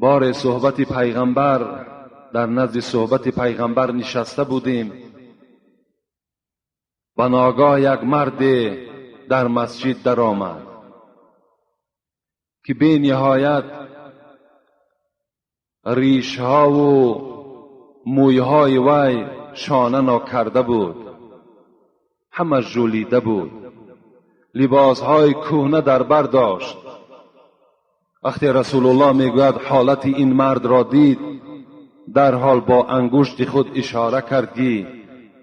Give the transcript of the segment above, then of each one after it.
بار صحبت پیغمبر، در نزد صحبت پیغمبر نشسته بودیم و ناگاه یک مرد در مسجد در آمد که بی نهایت ریشها و مویهای وی شانه ناکرده بود، همه ژولیده بود، لباسهای کهنه در بر داشت. وقتی رسول الله میگوید حالت این مرد را دید، در حال با انگشت خود اشاره کرد که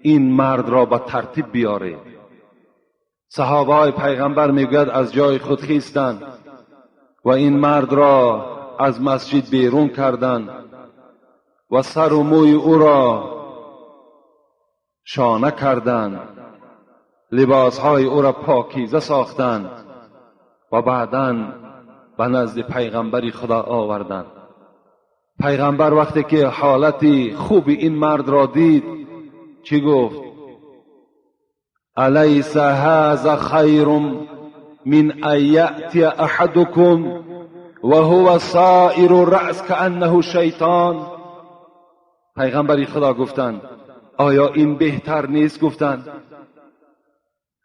این مرد را به ترتیب بیارید. صحابه های پیغمبر میگوید از جای خود خیستند و این مرد را از مسجد بیرون کردند و سر و موی او را شانه کردند، لباسهای او را پاکیزه ساختند و بعداً به نزد پیغمبر خدا آوردند. پیغمبر وقتی که حالت خوب این مرد را دید چی گفت؟ الیس هذا خیر من ان یأتی احدکم و هو صائر الرأس کأنه شیطان. پیغمبر خدا گفتند آیا این بهتر نیست؟ گفتند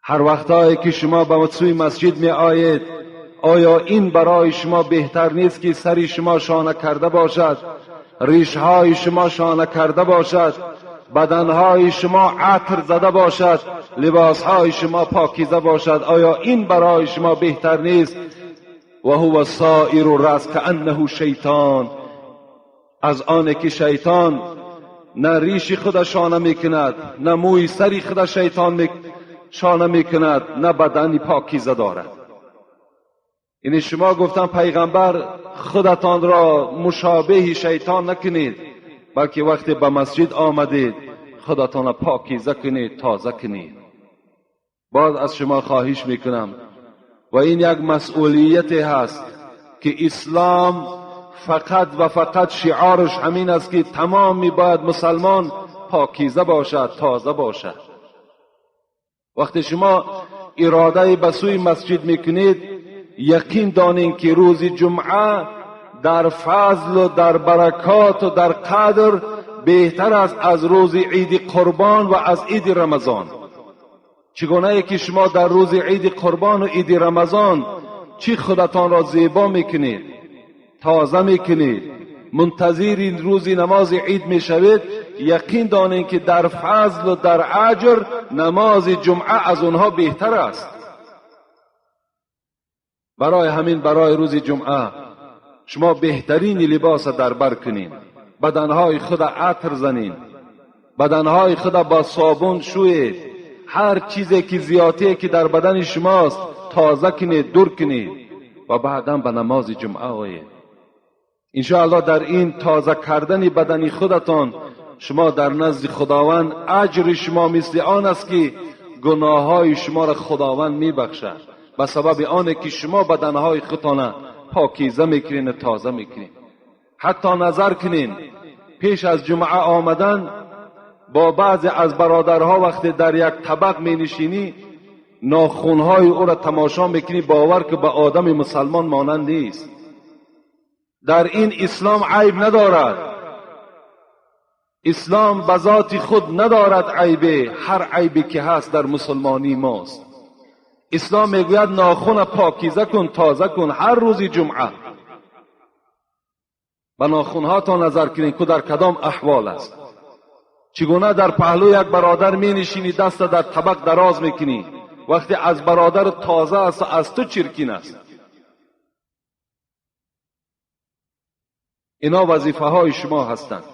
هر وقتایی که شما به سوی مسجد می آیید، آیا این برای شما بهتر نیست که سری شما شانه کرده باشد، ریشهای شما شانه کرده باشد، بدنهای شما عطر زده باشد، لباسهای شما پاکیزه باشد؟ آیا این برای شما بهتر نیست؟ و هو صائر الرأس کأنه شیطان. از آن که شیطان نه ریش خود شانه میکند، نه موی سری خود شیطان شانه میکند، نه بدنی پاکیزه دارد. یعنی شما گفتن پیغمبر خودتان را مشابه شیطان نکنید، بلکه وقتی به مسجد آمدید خودتان را پاکیزه کنید، تازه کنید. باز از شما خواهش میکنم و این یک مسئولیت هست که اسلام فقط و فقط شعارش همین است که تمامی باید مسلمان پاکیزه باشد، تازه باشد. وقتی شما اراده به سوی مسجد میکنید، یقین دانین که روز جمعه در فضل و در برکات و در قدر بهتر است از روز عید قربان و از عید رمضان. چگونه که شما در روز عید قربان و عید رمضان چی خودتان را زیبا میکنید، تازه میکنید، منتظر این روز نماز عید میشوید، یقین دانین که در فضل و در اجر نماز جمعه از اونها بهتر است. برای همین برای روز جمعه شما بهترین لباس در بر کنین، بدنهای خود عطر زنین، بدنهای خود با صابون شوید، هر چیزی که زیاتی که در بدن شماست تازه کنید، دور کنید و بعدا به نماز جمعه آیید. انشاءالله در این تازه کردن بدن خودتان شما در نزد خداوند اجر شما مثل آن است که گناههای شما را خداوند میبخشد، به سبب آن که شما بدنهای خودتان پاکیزه میکنین و تازه میکنین. حتی نظر کنین پیش از جمعه آمدن با بعضی از برادرها وقتی در یک طبق می نشینی، ناخونهای او را تماشا میکنی، باور که به آدم مسلمان مانند نیست. در این اسلام عیب ندارد، اسلام به ذات خود ندارد عیبه، هر عیبی که هست در مسلمانی ماست. اسلام میگوید ناخون پاکیزه کن، تازه کن، هر روز جمعه. به ناخونها تا نظر کنید که در کدام احوال است. چگونه در پهلو یک برادر می نشینی، دست در طبق دراز میکنی، وقتی از برادر تازه است از تو چرکین است. اینا وظیفه های شما هستند.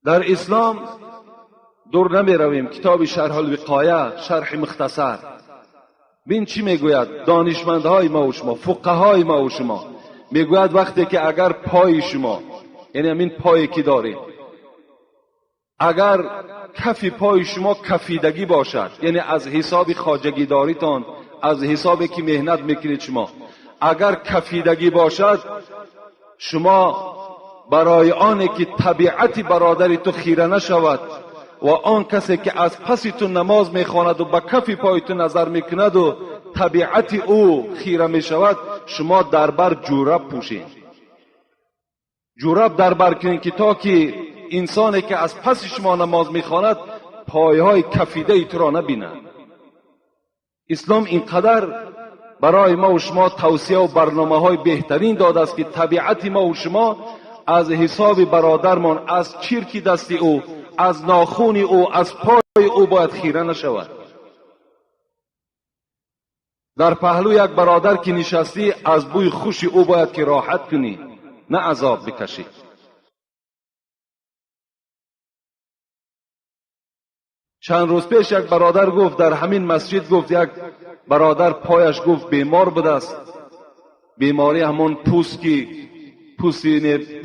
در اسلام دور نمی رویم، کتاب شرح الوقایه، شرح مختصر، بین چی میگوید دانشمندهای ما و شما، فقهای ما و شما. میگوید وقتی که اگر پای شما، یعنی همین پایی که دارید، اگر کف پای شما کفیدگی باشد، یعنی از حساب خواجگی داریتان، از حسابی که مهنت میکنید شما، اگر کفیدگی باشد، شما برای آن که طبیعت برادر تو خیره نشود و آن کسی که از پس تو نماز میخواند و به کف پای تو نظر میکند و табиати ӯ хира мешавад, шумо дар бар ҷӯраб пӯшед, ҷӯраб дар бар кунед, ки то ки инсоне ки аз паси шумо намоз мехонад пойҳои кафидаи туро набинад. Ислом инқадар барои мо ва шумо тавсия ва барномаҳои беҳтарин додааст, ки табиати мо ва шумо аз ҳисоби бародармон, аз чирки дасти ӯ, аз нохуни ӯ, аз пои ӯ бояд хира нашавад. Дар паҳлӯ як бародар ки нишастӣ, аз бӯи хуши ӯ бояд ки роҳат кунӣ, на азоб бикашӣ. Чанд рӯз пеш як бародар гуфт, дар ҳамин масҷид гуфт, як бародар пояш гуфт бемор будааст. Беморӣ ҳамон пӯст ки пӯсти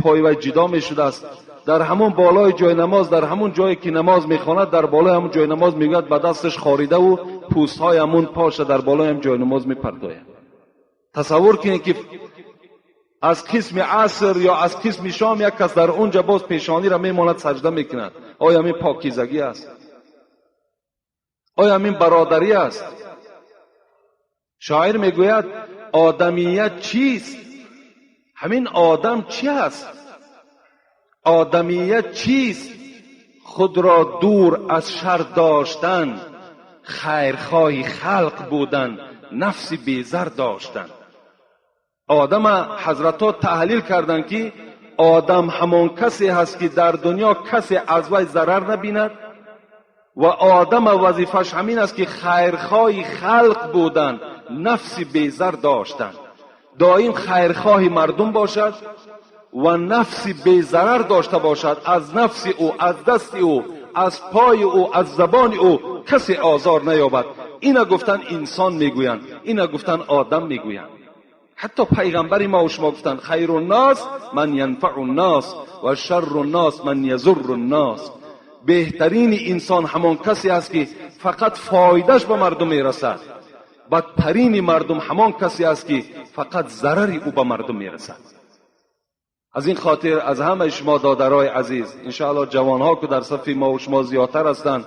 пой вай ҷидо мешудааст. Дар ҳамон болои ҷои намоз, дар ҳамон ҷое ки намоз мехонад, дар болои ҳамон ҷои намоз мегӯяд ба дасташ хорида-ву пӯстҳои ҳамон поша дар болои ҳам ҷои намоз мепартояд. Тасаввур кунед ки аз қисми аср ё аз қисми шом як кас дар онҷа боз пешониро мемонад, саҷда мекунад. Оё ҳамин покизагӣ аст? Оё ҳамин бародарӣ аст? Шоир мегӯяд одамият чист? Ҳамин одам чи аст? Одамият чист? Худро дур аз шар доштан, хайрхоҳи халқ будан, нафси безар доштан. Одама ҳазратҳо таҳлил карданд, ки одам ҳамон касе ҳаст, ки дар дунё касе аз вай зарар набинад, ва одама вазифаш ҳамин аст, ки хайрхоҳи халқ будан, нафси безар доштан. Доим хайрхоҳи мардум бошад ва нафси безарар дошта бошад. Аз нафси ӯ, аз дасти ӯ, аз пои ӯ, аз забони ӯ касе озор наёбад. Ина гуфтан инсон мегӯянд, ина гуфтан одам мегӯянд. Ҳатто пайғамбари мо шумо гуфтанд хайру ннос ман янфаъу ннос ва шарру ннос ман язурру ннос. Беҳтарини инсон ҳамон касе аст, ки фақат фоидаш ба мардум мерасад. Бадтарини мардум ҳамон касе аст, ки фақат зарари ӯ ба мардум мерасад. Аз ин хотир аз ҳамаи шумо додарои азиз, иншоаллоҳ ҷавонҳо ки дар сафи мо ва шумо зиёдтар ҳастанд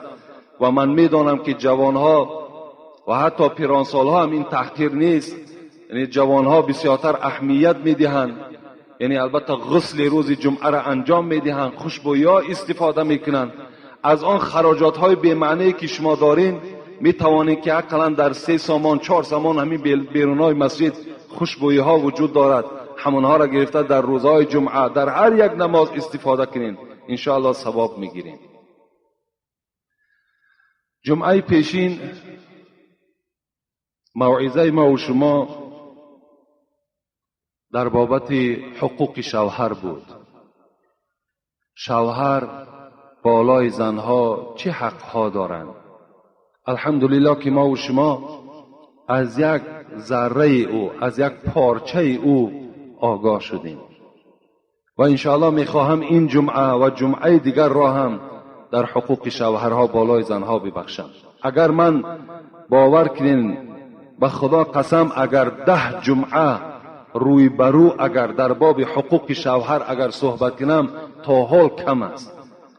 ва ман медонам ки ҷавонҳо ва ҳатто пиронсолҳо ҳам ин таҳқир нест, яъне ҷавонҳо бисёртар аҳамият медиҳанд, яъне албатта ғусли рӯзи ҷумъаро анҷом медиҳанд, хушбӯиҳо истифода мекунанд. Аз он хароҷотҳои бемаъние ки шумо дорин метавонед ки ақаллан дар 3 сомон 4 сомон ҳамин берунҳои масҷид хушбӯиҳо вуҷуд дорад, ҳамонҳоро гирифта дар рӯзҳои ҷумъа дар ҳар як намоз истифода кунед, иншоаллоҳ савоб мегирем. Ҷумъаи пешин мавъизаи мо ва шумо дар бобати ҳуқуқи шавҳар буд. Шавҳар болои занҳо чӣ ҳақҳо доранд? Алҳамдулиллоҳ ки мо ва шумо аз як зарраи ӯ, аз як порчаи ӯ огоҳ шудем ва иншоаллоҳ мехоҳам ин ҷумъа ва ҷумъаи дигарро ҳам дар ҳуқуқи шавҳарҳо болои занҳо бибахшам. Агар ман бовар кунем, ба худо қасам, агар 10 ҷумъа рӯй ба рӯ агар дар боби ҳуқуқи шавҳар агар суҳбат кунам, то ҳол кам аст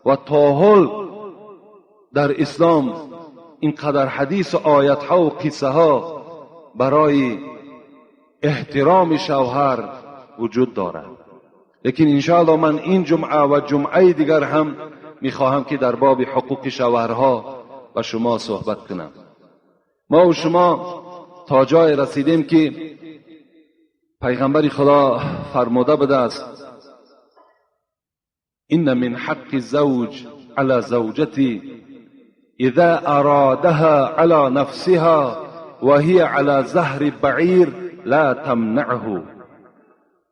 ва то ҳол дар ислом ин қадар ҳадису оятҳо ва қиссаҳо барои эҳтироми шавҳар вуҷуд дорад. Лекин иншоаллоҳ ман ин ҷумъа ва ҷумъаи дигар ҳам мехоҳам ки дар боби ҳуқуқи шавҳарҳо ба шумо суҳбат кунам. мо ва шумо то ҷое расидем ки пайғамбари худо фармуда будааст: إن من حق الزوج على زوجته إذا أرادها على نفسها وهي على ظهر بعير لا تمنعه.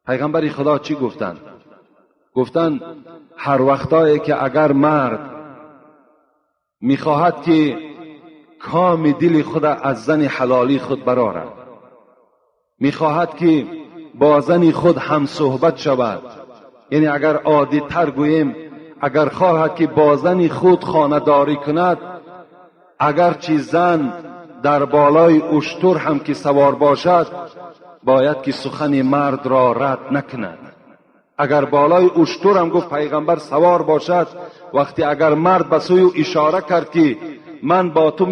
پیغمبر خدا چی گفتند؟ گفتند هر وقتایی که اگر مرد میخواهد که کام دل خود از زن حلالی خود برآرد، میخواهد که با زن خود هم صحبت شود، یعنی اگر عادی تر گوییم، اگر خواهد که با زن خود خانه داری کند، اگرچه زن در بالای اشتر هم که سوار باشد، باید که سخن مرد را رد نکند. اگر بالای اشتر هم گفت پیغمبر سوار باشد، وقتی اگر مرد به سوی اشاره کرد که من با تو